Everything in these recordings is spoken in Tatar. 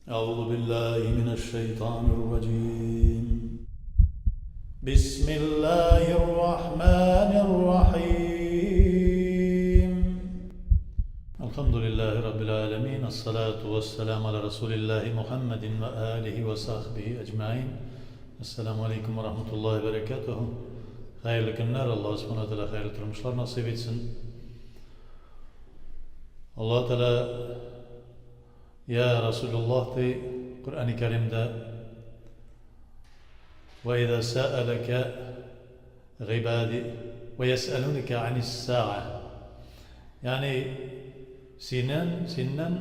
أعوذ بالله من الشيطان الرجيم بسم الله الرحمن الرحيم الحمد لله رب العالمين الصلاة والسلام على رسول الله محمد وآله وصحبه أجمعين السلام عليكم ورحمة الله وبركاته Хәерле көннәр, Аллаһ Субхану ва Тәгалә хәерле тормышлар насыйп итсен. Аллаһ Тәгалә Я Расулуллаһ ди Коръәни Кәримдә Ва иза сәәләкә гыйбади ва ясәлүнәкә анис сәә. Ягъни синнән, синнән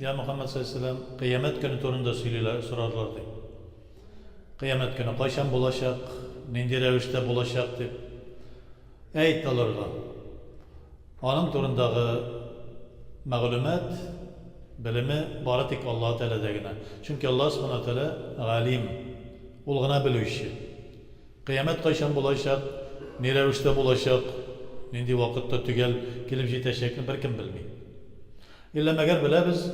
я Мөхәммәд саллаллаһу алейһи ва сәлләм кыямәт көне турында сөйлиләр, сорарлар ди. Кыямәт көне кайчан булачак, нинди рәвештә булачак дип әйт аларга. Аның турындагы мәгълүмат, белеме бары тик Аллаһы Тәгаләдә генә. Чөнки Аллаһ Субхана Тәгалә Галим, Ул гына белүче. Кыямәт кайчан булачак, ни рәвештә булачак, нинди вакытта төгәл килеп җитәчәкне беркем белми. Иллә мәгәр беләбез,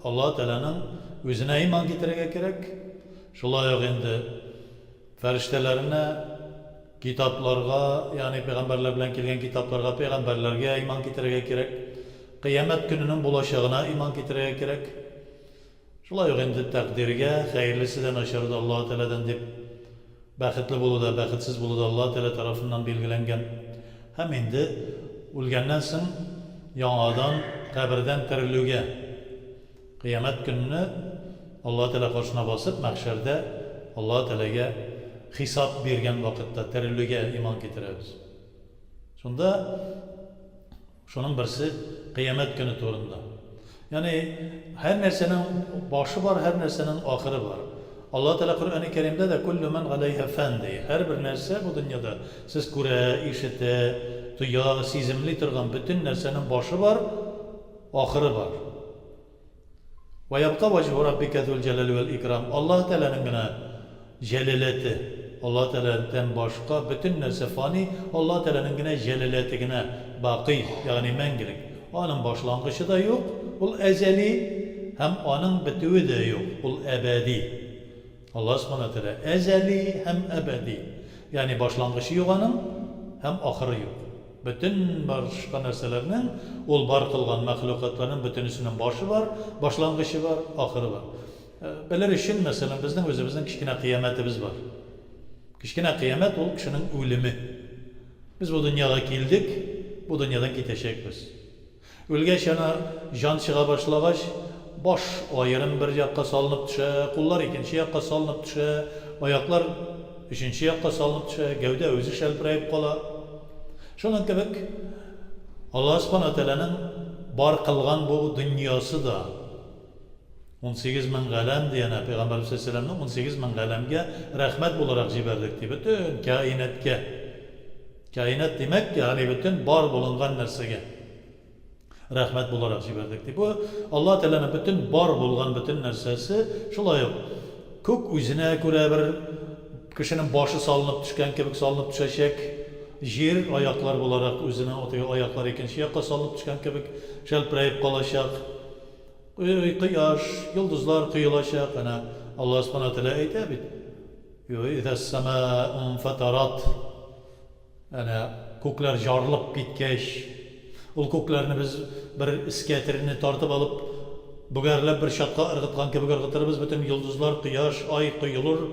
Аллаһы Тәгаләнең үзенә иман китерергә кирәк, шулай ук инде фәрештәләренә, Китапларга, ягъни пәйгамбәрләр белән килгән китапларга, пәйгамбәрләргә иман китерергә кирәк. Кыямәт көненең булачагына иман китерергә кирәк. Шулай ук инде тәкъдиргә, хәерлесе дә, начары да Аллаһы Тәгаләдән дип, бәхетле булу да, бәхетсез булу да Аллаһы Тәгалә тарафыннан билгеләнгән. Һәм инде үлгәннән соң яңадан кабердән терелүгә. Кыямәт көнне Аллаһы Тәгалә каршына басып, мәхшәрдә Аллаһы Тәгаләгә хисап биргән вакытта терелүгә иман китерәбез. Шунда шуның берсе кыямәт көне турында. Ягъни һәр нәрсәнең башы бар, һәр нәрсәнең ахыры бар. Аллаһы Тәгалә Коръәни Кәримдә дә куллу ман галәйһа фан ди. Һәрбер нәрсә бу дөньяда сез күрә, ишетә, тоя, сиземли торган бөтен нәрсәнең башы бар, Ахыры бар. Вә ябка вәҗһу раббика зул җәләли вәл икрам. Аллаһ Тәгаләнең генә җәләләте, Аллаһ Тәгаләдән башка бөтен нәрсә фани, Аллаһ Тәгаләнең генә җәләләте генә бакый, ягъни мәңгелек. Аның башлангычы да юк, ул әзәли, һәм аның бетүе дә юк, ул әбәди. Аллаһ Субхана ва Тәгалә әзәли һәм әбәди. Ягъни башлангычы юк аның һәм ахыры юк. Бөтен башка нәрсәләрнең, ул бар кылган мәхлукатларның бөтенесенең башы бар, башлангычы бар, ахыры бар. Белер өчен, мәсәлән, безнең үзебезнең кечкенә кыямәтебез бар. Кечкенә кыямәт ул кешенең үлеме. Без бу дөньяга килдек, бу дөньядан китәчәкбез. Үлгәч ана җан чыга башлагач, баш аерым бер якка салынып төшә, куллар икенче якка салынып төшә, аяклар өченче якка салынып төшә, гәүдә үзе шәлперәеп кала. Шуның кебек Аллаһ Субхана Тәгаләнең бар кылган бу дөньясы да 18 мең галәм ди әнә Пәйгамбәребез саллаллаһу алейһи 18 мең галәмгә рәхмәт буларак җибәрдек ди бөтен каинаткә. Каинат димәк, ягъни бөтен бар булынган нәрсәгә рәхмәт буларак җибәрдек ди. Бу Аллаһ Тәгаләнең бөтен бар булган бөтен нәрсәсе, шулай ук күк үзенә күрә бер кешенең башы салынып төшкән кебек салынып төшәчәк, җир аяклар буларак үзенең теге аяклар икенче якка салынып төшкән кебек шәлперәеп калачак. Кояш, йолдызлар коелачак. Әнә Аллаһ Субхана Тәгалә әйтә бит. Изәс-сәма'у инфатарат. Әнә күкләр жарылып киткәч, ул күкләрне без бер эскәтерне тартып алып, бөгәрләп бер чатка ыргыткан кебек ыргытырбыз, бөтен йолдызлар, кояш, ай коелыр,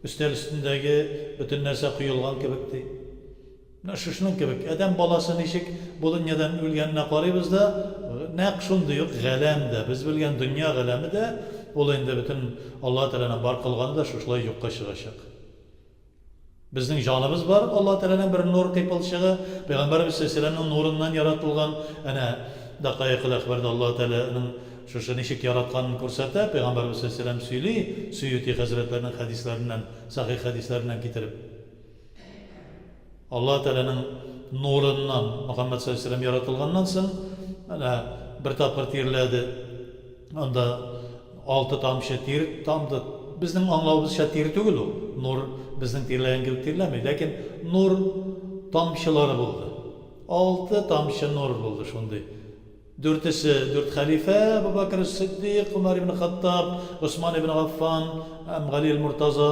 өстәл өстендәге бөтен нәрсә коелган кебек, ди. Менә шушының кебек, адәм баласы ничек бу дөньядан үлгәненә карыйбыз да, нәкъ шундый ук галәм дә, без белгән дөнья галәме дә, ул инде бөтен Аллаһы Тәгаләнең бар кылганы да шушылай юкка чыгачак. Безнең җаныбыз бар, Аллаһы Тәгаләнең бер нур кыйпылчыгы, Пәйгамбәребез саллаллаһу алейһи нурыннан яратылган, әнә Дакаикул әхбарда Аллаһы Тәгаләнең шушы ничек яратканын күрсәтә, Пәйгамбәребез саллаллаһу алейһи сөйли, Сөюти хәзрәтләренең хәдисләреннән, сахих хәдисләреннән китереп. Аллаһ Тәгаләнең нурыннан Мөхәммәд саллаллаһу алейһи ва сәлләм яратылганнан соң, менә бер тапкыр тирләде. Анда алты тамчы тир тамды. Безнең аңлавыбызча тир түгел ул. Нур безнең тирләгән кебек тирләми, ләкин нур тамчылары булды. Алты тамчы нур булды шундый. Дүртесе, дүрт хәлифә, Әбу Бәкр әс-Сиддыйк, Гомәр ибн Хаттаб, Госман ибн Гаффан һәм Гали әл-Мортаза.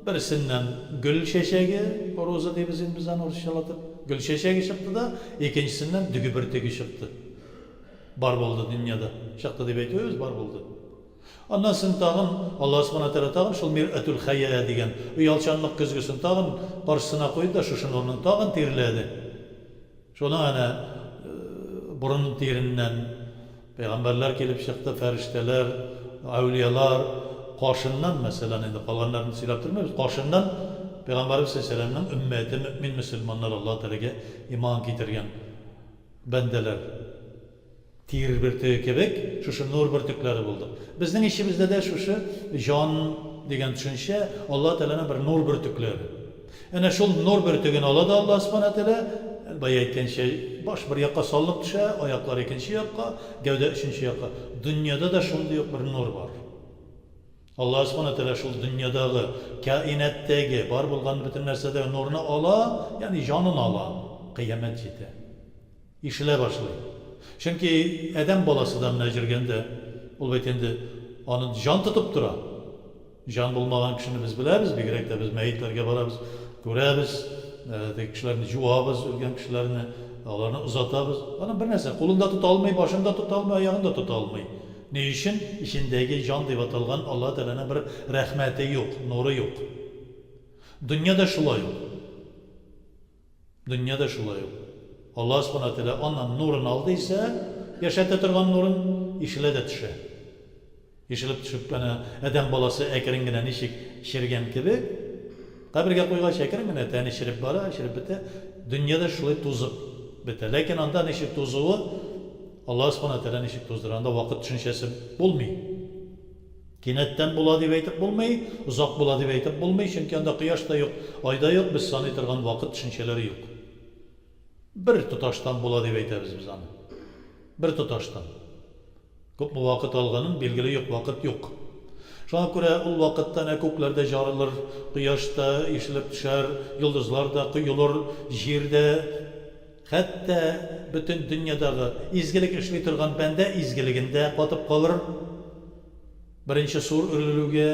Берсеннән гөл чәчәге, роза дибез инде без аны урысчалатып, гөл чәчәге чыкты да, икенчесеннән дөге бөртеге чыкты. Бар булды дөньяда. Чыкты дип әйтүебез, бар булды. Аннан соң тагын Аллаһ Субхана Тәгалә тагын шул миръәтүл хәя дигән оялчанлык көзгесен тагын каршысына куйды да шушы нурның тагын тирләде. Шуның әнә борын тиреннән пәйгамбәрләр килеп чыкты, фәрештәләр, әүлиялар, кашыннан, мәсәлән, инде калганнарын сөйләп тормыйбыз, кашыннан пәйгамбәребез салләллаһу галәйһи ва сәлләмнең өммәте, мөэмин мөселманнар, Аллаһ Тәгаләгә иман китергән бәндәләр. Тир бөртеге кебек, шушы нур бөртекләре булдык. Безнең эчебездә дә шушы җан дигән төшенчә, Аллаһ Тәгаләнең бер нур бөртекләре. Әнә шул нур бөртеген ала да Аллаһ Субхана Тәгалә, бая әйткәнчә, баш бер якка салынып төшә, аяклар икенче якка, гәүдә өченче якка. Дөньяда да шундый ук бер нур бар. Аллаһ Субхана Тәгалә шул дөньядагы, каинаттәге, бар булган бөтен нәрсәдәге нурны ала, ягъни җанын ала. Кыямәт җитә. Ишелә башлый. Чөнки адәм баласы да менә җөргәндә, ул бит инде аны җан тотып тора. Җан булмаган кешене без беләбез, бигрәк тә без мәетләргә барабыз, күрәбез, теге кешеләрне җуабыз, үлгән кешеләрне, аларны озатабыз. Аның бер нәрсә, кулын да тота алмый, башын да тота алмый, аягын да тота алмый. Ни өчен? Эчендәге җан дип аталган Аллаһ Тәгаләнең бер рәхмәте юк, нуры юк. Дөнья да шулай ук. Дөнья да шулай ук. Аллаһ Субхана Тәгалә аннан нурын алды исә, яшәтә торган нурын, ишелә дә төшә. Ишелеп төшеп әнә адәм баласы әкрен генә ничек чергән кебек, кабергә куйгач әкрен генә тәне череп бара, череп бетә. Дөнья да шулай тузып бетә. Ләкин анда ничек тузуы, Аллаһ Субхана Тәгалә ничек туздыра, анда вакыт төшенчәсе булмый. Кинәттән була дип әйтеп булмый, озак була дип әйтеп булмый, чөнки анда кояш та юк, ай да юк, без саный торган вакыт төшенчәләре юк. Бер тоташтан була дип әйтәбез без аны. Бер тоташтан. Күпме вакыт алганын билгеле юк, вакыт юк. Шуңа күрә ул вакытта әнә күкләр дә җарылыр, кояш та ишелеп төшәр, йолдызлар да коелыр, җир дә, хәтта бөтен дөньядагы изгелек эшли торган бәндә изгелегендә катып калыр. Беренче сур өрелүгә,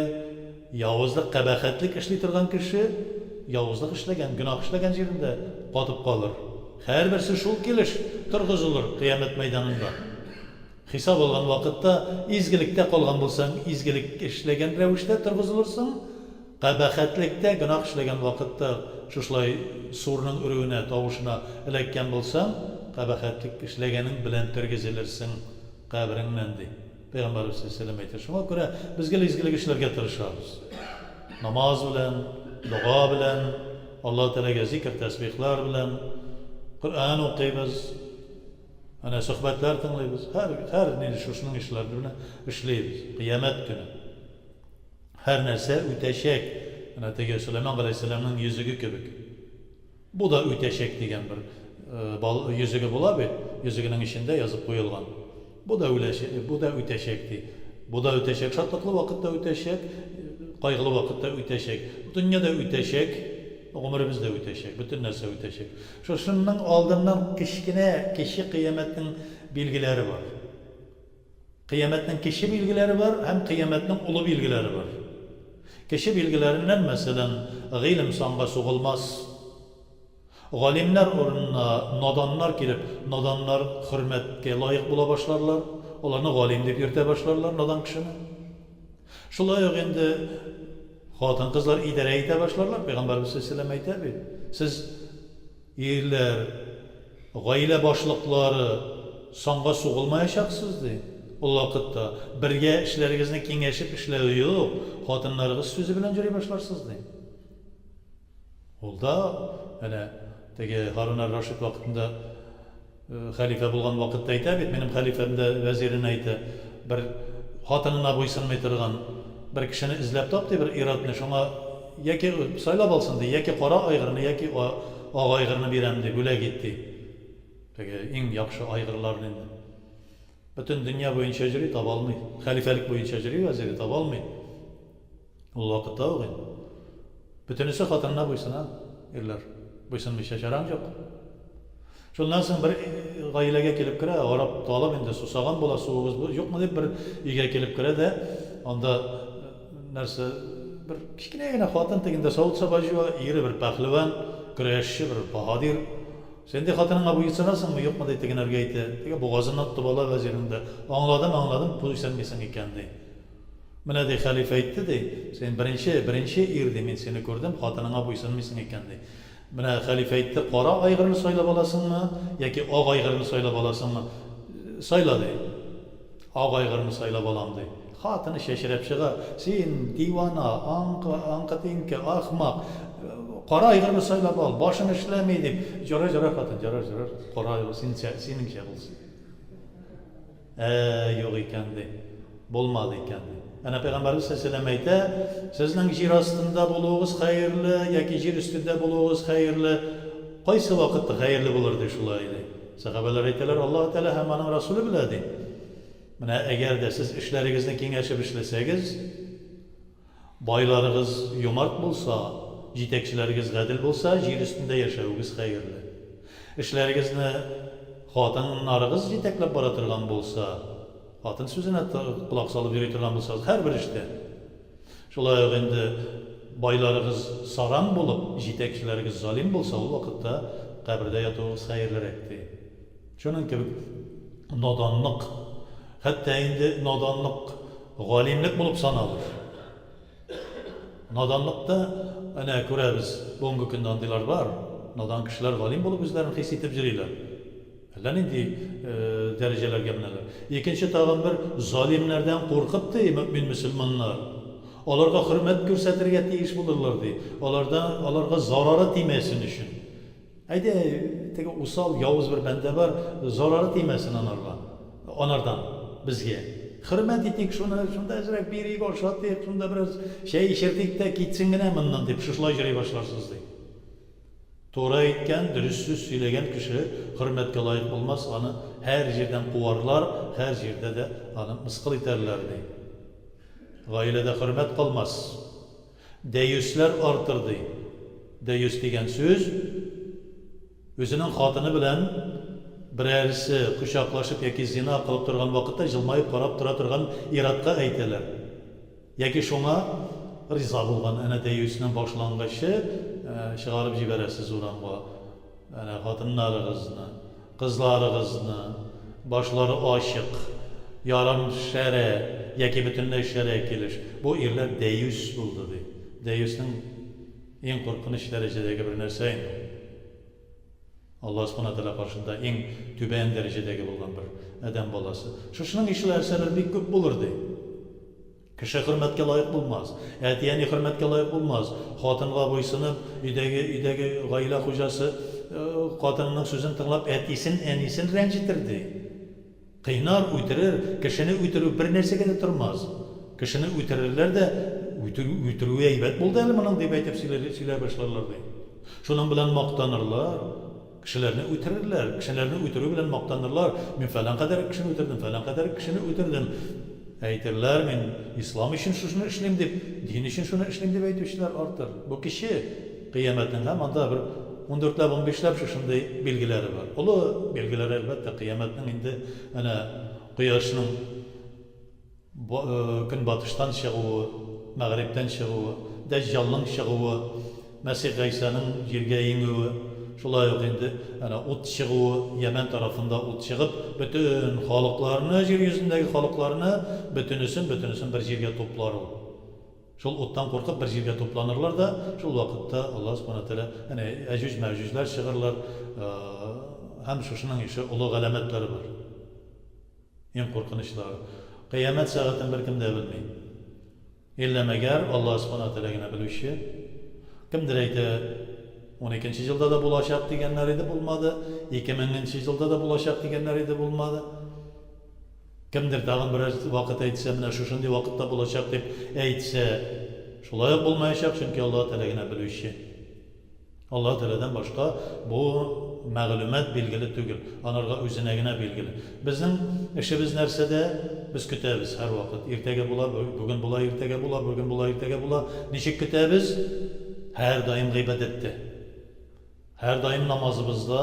явызлык, кабахәтлек эшли торган кеше явызлык эшләгән, гөнаһ эшләгән җирендә катып калыр. Һәрберсе шул килеш торгызылыр кыямәт мәйданында. Хисап алган вакытта изгелектә калган булсаң, изгелек эшләгән рәвештә торгызылырсың, кабахәтлектә, гөнаһ эшләгән вакытта шушылай сурның өрүенә, тавышына эләккән булсаң, кабахәтлек эшләгәнең белән тергезелерсең кабереңнән, ди. Пәйгамбәребез салләллаһу галәйһи ва сәлләм әйтә. Шуңа күрә без гел изгелек эшләргә тырышабыз. Намаз белән, дога белән, Аллаһ Тәгаләгә зикер, тәсбихләр белән, Коръән укыйбыз, әнә сөхбәтләр тыңлыйбыз. Һәр, һәр нинди шушының ишләрне белән эшлибез. Кыямәт көне. Һәр нәрсә үтәчәк. Әнә теге Сөләйман галәйһиссәламнең йөзеге кебек. Бу да үтәчәк дигән бер бал йөзеге була бит, йөзегенең эчендә язып куелган. Бу да үләчәк, бу да үтәчәк ди. Бу да үтәчәк, шатлыклы вакыт та үтәчәк, кайгылы вакыт та үтәчәк. Дөнья да үтәчәк, гомеребез дә үтәчәк, бөтен нәрсә үтәчәк. Шушының алдыннан кечкенә, кече кыямәтнең билгеләре бар. Кыямәтнең кече билгеләре бар һәм кыямәтнең олы билгеләре бар. Кече билгеләреннән, мәсәлән, гыйлем санга сугылмас. Галимнәр урынына наданнар килеп, наданнар хөрмәткә лаек була башларлар, аларны галим дип йөртә башларлар, надан кешене. Шулай ук инде хатын-кызлар идарә итә башларлар, Пәйгамбәребез саллаллаһу галәйһи ва сәлләм әйтә бит, сез Ирләр, гаилә башлыклары, санга сугылмаячаксыз, ди. Ул вакытта бергә эшләрегезне киңәшеп эшләү юк, хатыннарыгыз сүзе белән йөри башларсыз, ди. Ул да, әнә, теге Һарун әр-Рашид вакытында Хәлифә булган вакытта әйтә бит, минем хәлифәм дә вәзиренә әйтә, бер хатынына буйсынмый торган бер кешене эзләп тап, ди, бер ир-атны, шуңа яки сайлап алсын, ди, яки кара айгырны, яки ак айгырны бирәм, ди, бүләк ит, ди. Теге иң яхшы айгырларны инде. Бөтен дөнья буенча йөри, таба алмый. Хәлифәлек буенча йөри вәзире, таба алмый. Ул вакытта ук инде. Бөтенесе хатынына буйсына, ирләр. Буйсынмыйча чараң юк. Шуннан соң бер гаиләгә килеп керә, арап талып инде сусаган була, суыгыз юкмы дип бер өйгә килеп керә дә, анда нәрсә бер кечкенә генә хатын тегендә савыт-саба җуа, ире бер пәһлеван, көрәшче, бер баһадир. Син ди хатыныңа буйсынасыңмы, юкмы ди тегенәргә әйтә. Теге бугазыннан тотып ала вәзирнең дә. Аңладым, аңладым, буйсынмыйсың икән ди. Менә ди хәлифә әйтте ди, син беренче, беренче ир ди, мин сине күрдем, хатыныңа буйсынмыйсың икән ди. Менә хәлифә әйтте, кара айгырны сайлап аласыңмы, яки ак айгырны сайлап аласыңмы? Сайла, ди. Ак айгырны сайлап алам, ди. Хатыны чәчрәп чыга, син, дивана, аңкы, аңкы-тиңке, ахмак, кара айгырны сайлап ал, башың эшләми, дип. Ярар, ярар, хатын, ярар, ярар, кара айгыр, синчә, синеңчә булсын. Ә, юк икән, ди. Булмады икән, ди. Әнә Пәйгамбәребез салләлләһу галәйһи вә сәлләм әйтә, сезнең җир астында булуыгыз хәерле яки җир өстендә булуыгыз хәерле. Кайсы вакытта хәерле булыр, ди, шулай, ди. Сәхабәләр әйтәләр, Аллаһы Тәгалә һәм аның Расуле белә, ди. Менә әгәр дә сез эшләрегезне киңәшеп эшләсәгез, Байларыгыз юмарт булса, җитәкчеләрегез гадел булса, җир өстендә яшәвегез хәерле. Эшләрегезне хатыннарыгыз җитәкләп бара торган булса, хатын сүзенә колак салып йөри торган булсагыз, һәрбер эштә. Шулай ук инде байларыгыз саран булып, җитәкчеләрегез залим булса, ул вакытта кабердә ятуыгыз хәерлерәк, ди. Шуның кебек наданлык, хәтта инде наданлык галимлек булып саналыр. Наданлыкта, әнә күрәбез, бүгенге көндә андыйлар бар, надан кешеләр галим булып үзләрен хис итеп йөриләр. Әллә нинди дәрәҗәләргә менәләр. Икенче тагын бер залимнәрдән куркып ди мөэмин мөселманнар. Аларга хөрмәт күрсәтергә тиеш булырлар ди. Аларда аларга зарары тимәсен өчен. Әйдә, теге усал, явыз бер бәндә бар, зарары тимәсен анарга, анардан безгә. Хөрмәт итик шуны, шунда әзрәк бирик, ашатыйк, шунда бераз чәй эчертик тә, китсен генә моннан, дип шушылай йөри башларсыз, ди. Туры әйткән, дөрес сүз сөйләгән кеше хөрмәткә лаек булмас, аны һәр җирдән куарлар, һәр җирдә дә аны мыскыл итәрләр, ди. Гаиләдә хөрмәт калмас. Дәюсләр артыр, ди. Дәюс дигән сүз, үзенең хатыны белән берәрсе кочаклашып яки зина кылып торган вакытта җылмаеп карап тора торган ир-атка әйтәләр. Яки шуңа риза булган. Әнә дәюснең башлангычы, чыгарып җибәрәсез урамга. Әнә хатыннарыгызны, кызларыгызны, башлары ачык, ярым шәрә яки бөтенләй шәрә килеш. Бу ирләр дәюс булды, ди. Дәюснең иң куркыныч дәрәҗәдәге бер нәрсә инде ул. Аллаһ Субхана Тәгалә каршында иң түбән дәрәҗәдәге булган бер адәм баласы. Шушының ише нәрсәләр бик күп булыр, ди. Кеше хөрмәткә лаек булмас. Әти-әни хөрмәткә лаек булмас. Хатынга буйсынып, өйдәге, өйдәге гаилә хуҗасы хатынының сүзен тыңлап, әтисен, әнисен рәнҗетер, ди. Кыйнар, үтерер. Кешене үтерү бер нәрсәгә дә тормас. Кешене үтерерләр дә, үтерү, үтерүе әйбәт булды әле моның, дип әйтеп сөйләр, сөйләй башларлар, ди. Шуның белән мактанырлар. Кешеләрне үтерерләр, кешеләрне үтерү белән мактанырлар, мин фәлән кадәр кешене үтердем, фәлән кадәр кешене үтердем. Әйтерләр, мин ислам өчен шушыны эшлим дип, дин өчен шуны эшлим дип әйтүчеләр артыр. Бу кече кыямәтнең һәм анда бер ундүртләп, унбишләп шушындый билгеләре бар. Олы билгеләре, әлбәттә, кыямәтнең инде әнә кояшның Көнбатыштан чыгуы, мәгърибтән чыгуы, Дәҗҗалның чыгуы, Мәсих Гайсәнең җиргә иңүе, шулай ук инде әнә ут чыгуы, Йәмән тарафында ут чыгып, бөтен халыкларны, җир йөзендәге халыкларны, бөтенесен, бөтенесен бер җиргә туплар ул. Шул уттан куркып бер җиргә тупланырлар да, шул вакытта Аллаһ Субхана Тәгалә әнә Әҗүҗ-Мәҗүҗләр чыгырлар, һәм шушының ише олы галәмәтләр бар. Иң куркынычлары. Кыямәт сәгатен беркем дә белми. Иллә мәгәр Аллаһ Субхана Тәгалә генә белүче. Кемдер әйтә, уникенче елда да булачак дигәннәр иде, булмады. 2000 нче елда да булачак дигәннәр иде, булмады. Кемдер тагын берәр вакыт әйтсә, менә шушындый вакытта булачак дип әйтсә, шулай ук булмаячак, чөнки Аллаһ Тәгалә генә белүче. Аллаһ Тәгаләдән башка бу мәгълүмат билгеле түгел. Анарга үзенә генә билгеле. Безнең эшебез нәрсәдә? Без көтәбез һәрвакыт. Иртәгә була, бүген була, иртәгә була, бүген була, иртәгә була. Ничек көтәбез? Һәрдаим гыйбадәттә. Һәрдаим намазыбызда,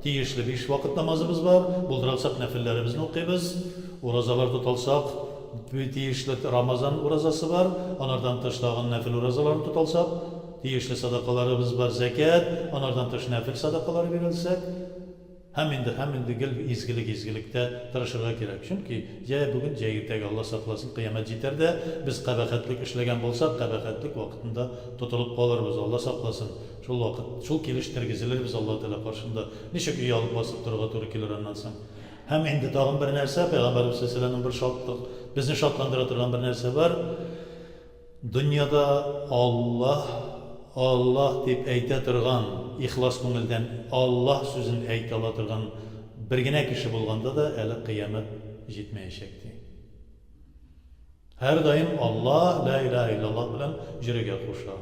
Тиешле биш вакыт намазыбыз бар, булдыра алсак нәфелләребезне укыйбыз, уразалар тота алсак, тиешле Рамазан уразасы бар, анардан тыш тагын нәфел уразаларын тота алсак, тиешле садакаларыбыз бар, зәкят, анардан тыш нәфел садакалары бирә алсак, Һәм инде, һәм инде гел изгелек, изгелектә тырышырга кирәк. Чөнки, җә бүген, җә иртәгә, Алла сакласын, кыямәт җитәр дә, без кабахәтлек эшләгән булсак, кабахәтлек вакытында тотылып калырбыз, Алла сакласын. Шул вакыт, шул килеш тергезелербез Аллаһы Тәгалә каршында. Ничек оялып басып торырга туры килер аннан соң. Һәм инде тагын бер нәрсә, Пәйгамбәребез салләллаһу галәйһи ва сәлләмнең бер шатлык, безне шатландыра торган бер нәрсә бар. Дөньяда Аллаһ, Аллаһ дип әйтә торган, ихлас күңелдән Аллаһ сүзен әйтә ала торган бер генә кеше булганда да әле кыямәт җитмәячәк, ди. Һәрдаим Аллаһ, лә илаһә илляллаһ белән йөрергә куша.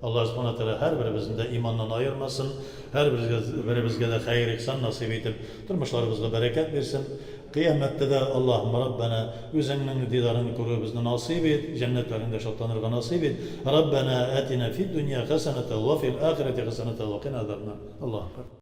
Аллаһ Субхана Тәгалә һәрберебезне дә иманнан аермасын, һәрберебезгә дә хәер-ихсан насыйп итеп, тормышларыбызга бәрәкәт бирсен. Кыямәттә дә, Аллаһым Раббәнә, Үзеңнең дидарыңны күрүебезне насыйп ит, җәннәтләреңдә шатланырга насыйп ит. Раббәнә әтинә фид-дөнья хәсәнәтә вә фил ахирәти хәсәнәтә вә кина азабаннар. Аллаһу әкбәр.